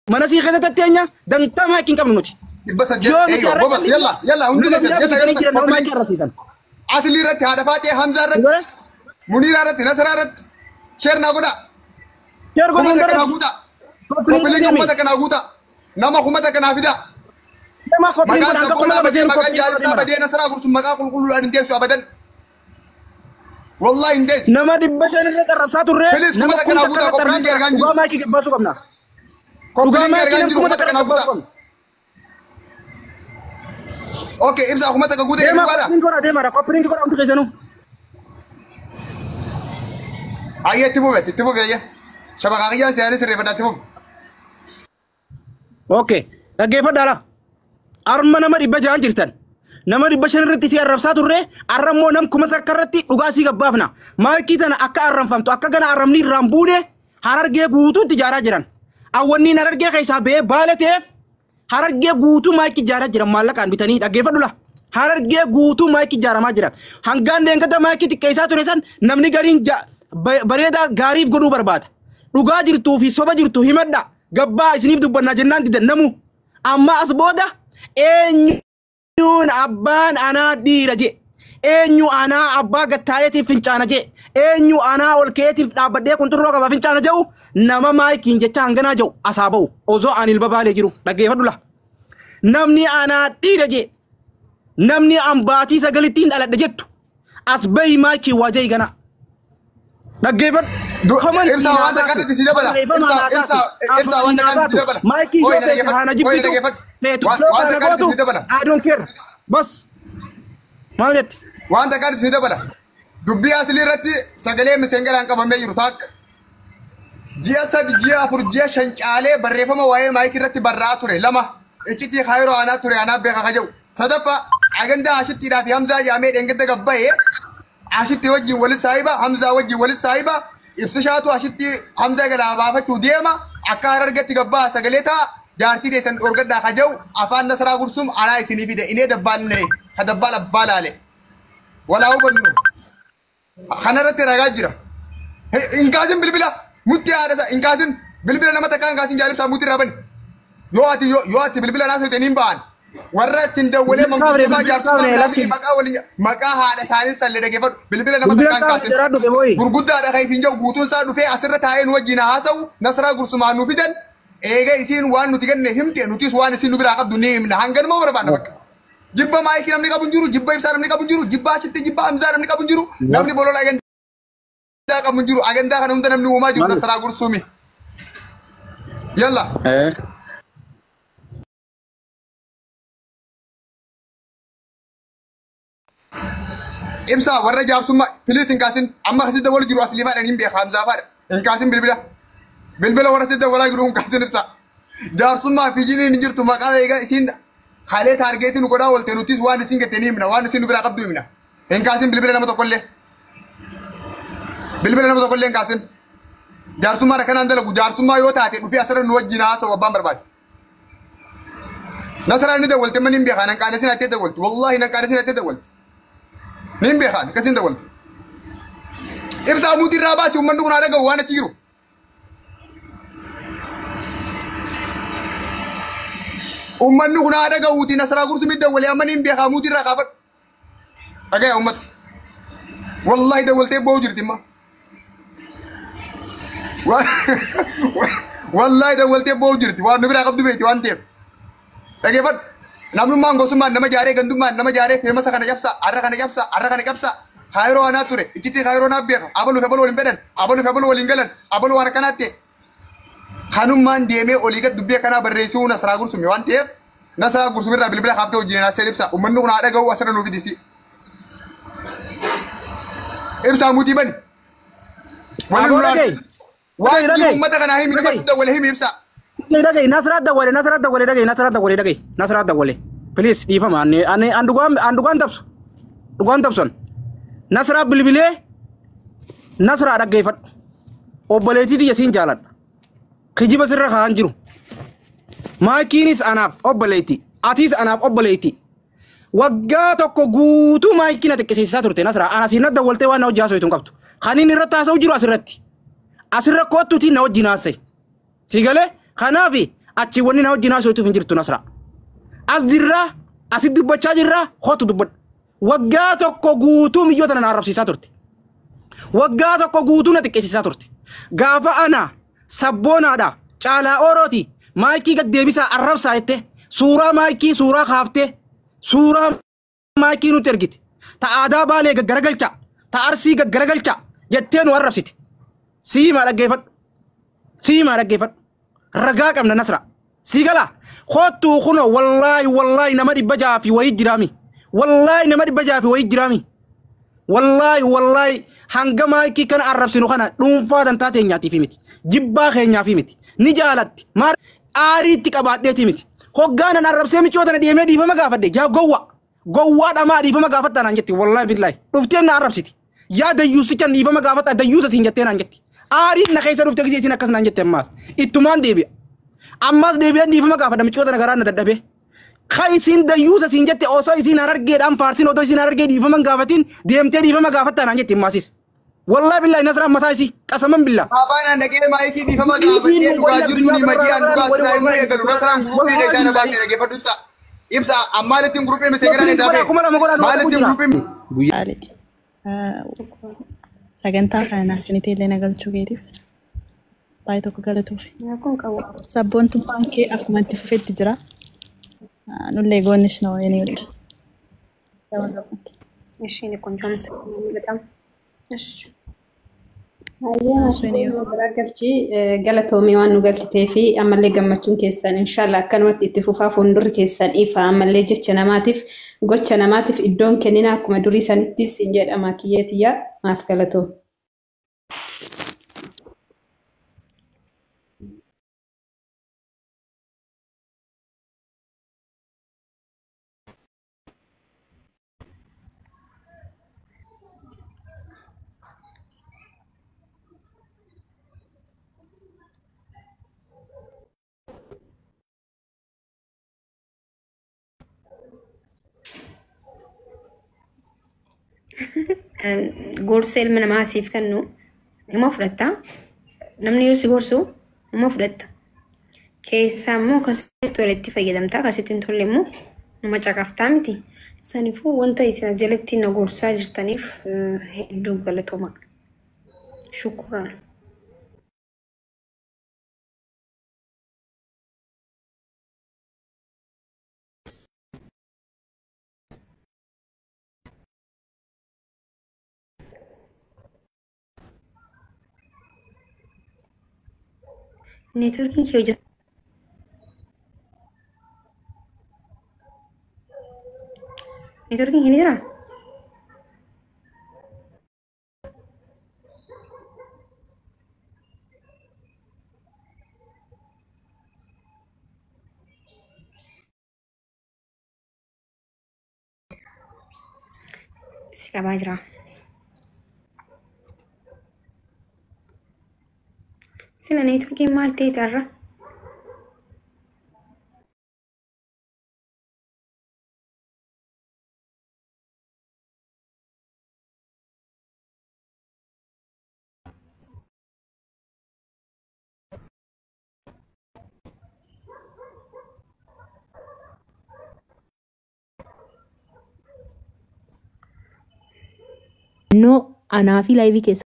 Mana sii keessa tatteenya dantaa maayikii hin qabnu nuti. 800 Yoo nuti eeyyoo har'a gobas callisne yalla yalla hundi nama keessan biraa yalla bulchanii yeroo jiran nama takka maayikii arrabsiisan. Aslii irratti haadha faatee Hamzaa irratti Dhugaa? Muniiraa irratti Nasraa irratti sheer naa godhaa. Sheer godhi Kuma hunda takka naa irratti. guutaa. Koppiliin Koppiliin deemi. kuma takka naa guutaa. Nama kuma takka naa fidaa. Nama koppiliin Maqaan godha hanga kuma sabboonaa lama badee seenu maqaan koppiliin godha jaalibsaa deemara. badee Nasraa gursun maqaa qulqulluudhaan hin teessu abadan. Wallahi hin teessu. Nama 500 irra qarrabsaa turre Please kuma nama takka kun naa takka guutaa irratti koppiliin argamne argaa hin jiru. dhugaa maayikii gabbaasuu qabna. Dhugaa Koppiliin maayikii argaa hin nam jiru kuma kuma takka takka naa irratti gabbaasuu guutaa. qabna. Okay ibsaa kuma takka guutee Deemaa dhugaadha. koppiliin godha deemaadha koppiliin godha hundi keessanuu. Ayyee itti fufe itti fufe ayyee. Shabaqaa kiyyaan se'anii sirreeffadhaa itti fufe. Okay dhaggeeffadhaa. Arma nama 600 jirtan. Nama 500 irratti si arrabsaa turre arra immoo nam 1000 irratti dhugaa sii gabbaafna. Maayikii tana akka arramfamtu akka gana arramni irraan buune harargee guutuutti ijaaraa jiran. Awwanniin harargee keessaa ba'ee baala ta'eef harargee guutuu maayikii ijaaraa jiran maallaqaan bitanii dhaggeeffadhu la. Harargee guutuu maayikii ijaaramaa jiran. Hangaan deengada maayikii xiqqeessaa ture san namni gariin bareedaa gaariif godhuu barbaada. Dhugaa jirtuu fi soba jirtu himadha. Gabbaa isiniif dubbannaa jennaan didan namu. Amma as booda eenyuun abbaan anaa dhiira je. Eenyu anaa abbaa gattaayeetiif fincaana je. Eenyu anaa ol ka'eetiif dhaabbadhee qunxurroo qaba fincaana jedhu nama maayikiin jecha hanganaa jedhu asaa ba'u. Osoo ani ilma baalee jiru dhaggeeffadhu la. Namni anaa dhiira je. Namni an baatii sagalittiin dhaladhe jettu as bahi maayikii waa ja'i gana. Dhaggeeffadhu. Ibsaa waan takka irratti si dabala. Ibsaa ibsaa ibsaa waan takka irratti si dabala. Maayikii Hooyi yoo na feete dhaggeeffadhu. haana Hooyi na jibbitu dhaggeeffadhu. feetu Waan yoo waan faana takka irratti gootu si dabala. I don't care. Bas maal jette? Waan takka irratti si dabala. Dubbii aslii irratti sagalee miseengaraan qabamee jiru takka. Ji'a 3 ji'a 4 ji'a 5 caalee barreeffama waa'ee maayikii irratti barraa'aa ture lama. Iccitii kaayiroo aanaa ture aanaa beekaa ka jedhu. Sadaffaa agandaa Ashittiidhaa fi Hamzaa jedhamee dheengadda gabbayee Ashitti wajjin walit saahiba Hamzaa wajjin walit saahiba ibsishaatu Ashitti Hamzaa jalaa baafachuu deema akka harargetti gabbaa sagalee ta'a jaartii teessan dhoorgadhaa ka jedhu afaan Nasraa Gursum anaa isinii fide inee dabbaalne ka dabbaal abbaa laale. Walaa hubannu. Kanarratti ragaa jira. Hin kaasin bilbila mutti haadha isaa hin kaasin bilbila nama takkaa hin kaasin jaalibsaa mutti irraa bani. Yoo ati yoo ati bilbila naa soite niin ba'an. Warra ittiin dawwalee Bilbila kaafne manguddummaa bilbila jaarsummaa kaafne biraa lakki. fi maqaa waliin maqaa haadha isaanii sallee dhaggeeffadhu bilbila nama Bilbila takkaa hin kaafne kaasin. jaraa dhufe booyi. Gurguddaadha kan ifiin jedhu guutuun isaa dhufee asirra taa'ee nu wajjin haasa'u Nasraa Gursumaan nu fidan eega isiin waan nuti kenne himte nutis waan isiin nu biraa qabdu ni himna hanganuma barbaanna bakka. Jibba maayikii namni qabu hin jiru jibba ibsaa namni qabu hin jiru jibba achitti jibba Hamzaa namni qabu hin jiru namni bolola agandaa qabu hin jiru agandaa kana hunda namni uumaa jiru Maal? Nasraa Gursumi. Yalla. Ibsaa warra jaarsummaa piliis hin kaasin amma asitti dawwalu jiru aslii faadha hin beeka Hamzaa faadha hin kaasin bilbila bilbila warra asitti dawwalaa jiru hin kaasin ibsaa jaarsummaa fi jiniin hin jirtu maqaa eegaa isiin halee taargeetii nu godhaa oolte nutis waan isin gatte ni himna waan isin nu biraa qabdu himna hin kaasin bilbila nama tokkollee bilbila nama tokkollee hin kaasin jaarsummaan akkanaan dalagu jaarsummaa yoo taate dhufee asirra nu wajjin haasa'u abbaan barbaade. Nasraan ni dawwalte amma ni beekaa nan qaanesin attee dawwalti wallaahi nan qaanesin attee dawwalti. Niin beekaan akkasiin dawwalti. Ibsaa muutii irraa baasi uummanni kun haa dhaga'u waan achi jiru. Uummanni kun haa dhaga'uuti Nasraa Gursumii dawwalee amma niin beekaa muutii irraa kaafadhu. Dhaga'aa uummata. Wallaahi dawwaltee boo'u jirti imma. Wallaahi dawwaltee boo'u jirti waan nu biraa qabdu beekti waan ta'eef. Dhageeffadhu. Namnummaan gosummaan nama jaaree gandummaan nama jaaree feemasa kana cabsa har'a kana cabsa har'a kana cabsa kaayiroo anaa ture iccitii kaayiroo naaf beeka abaluu fi abaluu waliin fedhan abaluu fi abaluu waliin galan abaluu waan akkanaatti kanummaan deemee olii gad dubbii akkanaa barreessuu Nasraa Gursumi waan ta'eef Nasraa Gursumi irraa bilbila kaaftee wajjin haasa'ee ibsa uummanni kun haa dhaga'u asirra nuuf fidisi. Ibsaa mutii bani. Wanni Aboo nu dhaga'i. waan Dhaga'i jiru uummata kanaa himi nama dhaga'i. sudda wal himi ibsa. Dhaga'i Nasraa dawwale Nasraa dawwale dhaga'i Nasraa dawwale dhaga'i Nasraa dawwale. Please dhiifama ani ani an dhugaan an dhugaan dabsu dhugaan dabsan. Nasraa bilbilee Nasraa dhaggeeffadhu. Obboleettii tiyya siin jaaladha. Kijiba sirra kaa'an jiru. Maayikiinis anaaf obboleettii. Atiis anaaf obboleettii. Waggaa tokko guutuu maayikii na xiqqisiisaa turte Nasraa. Ana siin na dawwaltee waan na hojii haasa'u hin qabdu. Kan inni irratti haasa'u jiru asirratti. Asirra kottuutiin na wajjin haasa'e. Si galee kanaaf Achi wanni na wajjin haasootuuf hin jirtu Nasra. As jirraa asitti dubbachaa jirraa hootu dubbadhu. Waggaa tokko guutuu miyyoo tana na arrabsiisaa turte. Waggaa tokko guutuu na xiqqeessisaa turte. Gaafa ana sabboonaadha caalaa oorooti maayikii gad deebisaa arrabsaa jette suuraa maayikii suuraa kaaftee suuraa maayikii nutti ergite. Ta aadaa baalee gaggaragalcha ta arsii gaggaragalcha jettee nu arrabsite. Siimaa dhaggeeffadhu. Siimaa dhaggeeffadhu. Ragaa qabna Nasra. Sii galaa kottuu kunoo wallaahi wallaahi nama 600 fi wayii jiraami. Wallaahi nama 600 fi wayii jiraami. Wallaahi wallaahi hanga maayikii kana arrabsinu kana dhuunfaa dantaa teenyaatiif miti. Jibbaa keenyaaf miti. Ni jaalatti. Maal aariitti qabaadheeti miti. Hoggaanan arrabsee micoo tana deemee dhiifama gaafadhe. Yaa gowwa. Gowwaa dhamaa dhiifama gaafattaa naan jetti. Wallaahi billaahi. Dhuftee na arrabsiti. Yaa dayyuusichan dhiifama gaafattaa dayyuusa siin jettee naan jetti. Aariin na keessa dhuftee gizeetiin akkas naan jette ammaas. Ittumaan deebi'a. Ammas deebi'een dhiifama gaafadha micoo tana garaa na dadhabee. Ka isin dayyuusa siin jette osoo isin harargeedhaan faarsin otoo isin harargee dhiifama hin gaafatin deemtee dhiifama gaafattaa naan jetti ammasis. Wallaahi billaahi Nasraan mataa isii qasaman billaa. Abbaan aan dhaqee maayikii dhiifama gaafadhee dhugaa jirtu ni majii aan dhugaa sitaa himuu eegalu Nasraan guruppii keessaa na baasee dhaggeeffadhu ibsa. Ibsa ammaalittiin guruppii miseengaraa keessaa ba'e. Maalittiin guruppii Guyyaa Sagantaa kana naaf kenitee illee na galchuu keetiif baay'ee tokko galatoofi. Sabboontummaan kee akkuma itti fufetti jira. Nullee goonnish ነው የኔ ውድ። እሺ እኔ ቆንጆ አመሰግናለሁ በጣም እሺ። Galchii galatoomii waan nu galchitee fi ammallee gammachuun keessan inshallah akkanumatti itti fufaa fuuldurri keessan ifa ammallee jecha namaatiif gocha namaatiif iddoon kennina akkuma durii sanitti siin jedhama kiyyeetiyyaa naaf galatoom. Gorsa ilma namaa siif kennu nima fudhatta. Namni yoo si gorsu nima fudhatta. Keessaa immoo akkasitti toletti fayyadamta. Akkasitti hin tolle immoo nama caqaftaa miti. Saniifuu wanta isin jalatti na gorsaa jirtaniif hedduu galatooma. Shukuraan. Neetwoorkiin kee hojjeta. Neetwoorkiin kee ni jiraa? Si qabaa jira. Sila neetwoorkiin maal ta'e har'a? No anaa fi laayivii keessa